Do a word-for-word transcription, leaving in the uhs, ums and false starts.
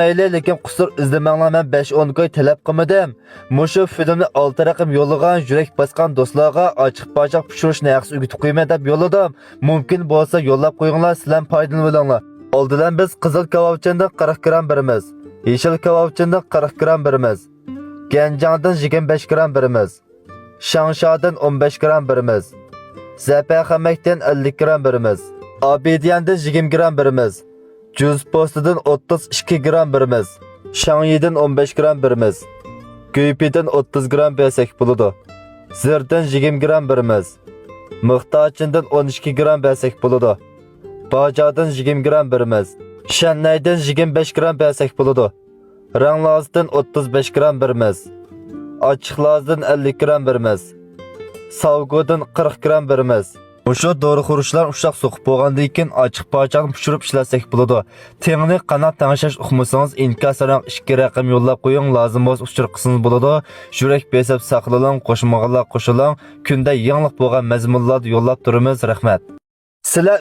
مەيلى، لېكىن قۇسۇر ئىزدىمەڭلار، مەن بەش ئون كوي تەلەپ قىلمىدىم. مۇشۇ فىلىمنى ئالتە رەقەم يوللىغان يۈرەك باسقان دوستلارغا ئاچچىق پاچاق پىشۇرۇش نەقىسى ئۆگىتىپ قويىمەن دەپ يوللىدىم. مۇمكىن بولسا يوللاپ قويۇڭلار، سىلەر پايدىلىنىۋېلىڭلار. ئالدى بىلەن بىز قىزىل كاۋاۋچىندىن قىرىق گرام بېرىمىز. يېشىل كاۋاۋچىندىن قىرىق گرام بېرىمىز. گەنجاڭدىن يىگىرمە بەش گرام بېرىمىز. شاڭشادىن ئون بەش گرام بېرىمىز. زەپەرخەمەكتىن ئەللىك گرام بېرىمىز. ئابىدىيەندىن يىگىرمە گرام بېرىمىز. جۈز پوستىدىن ئوتتۇز ئىككى گرام بېرىمىز. شاڭيىدىن ئون بەش گرام بېرىمىز. گۈيپىدىن ئوتتۇز گرام بەرسەك بولىدۇ. زىردىن يىگىرمە گرام بېرىمىز. مىختاچىندىن ئون ئىككى گرام بەرسەك بولىدۇ. باجادىن يىگىرمە گرام بېرىمىز. شەننەيدىن يىگىرمە بەش گرام بەرسەك بولىدۇ. رەڭلازدىن ئوتتۇز بەش گرام بېرىمىز. ئاچچىقلازدىن ئەللىك گرام بېرىمىز. ساۋگۇدىن قىرىق گرام بېرىمىز. مۇشۇ دورا خۇرۇچلار ئۇششاق سوقۇپ بولغاندىن كېيىن ئاچچىق پاچاقنى پىشۇرۇپ ئىشلەتسەك بولىدۇ. تېڭىنى قانداق تەڭشەش ئۇقمىسىڭىز، ئىنكاس ئارقىلىق ئىككى رەقەم يوللاپ قويۇڭ، لازىم بولسا ئۇچۇر قىلسىڭىز بولىدۇ. يۈرەك بېسىپ ساقلىنىڭ، قوشمىغانلار قوشۇلۇڭ. كۈندە يېڭىلىق بولغان مەزمۇنلاردا يوللاپ تۇرىمىز. رەھمەت. سىلەر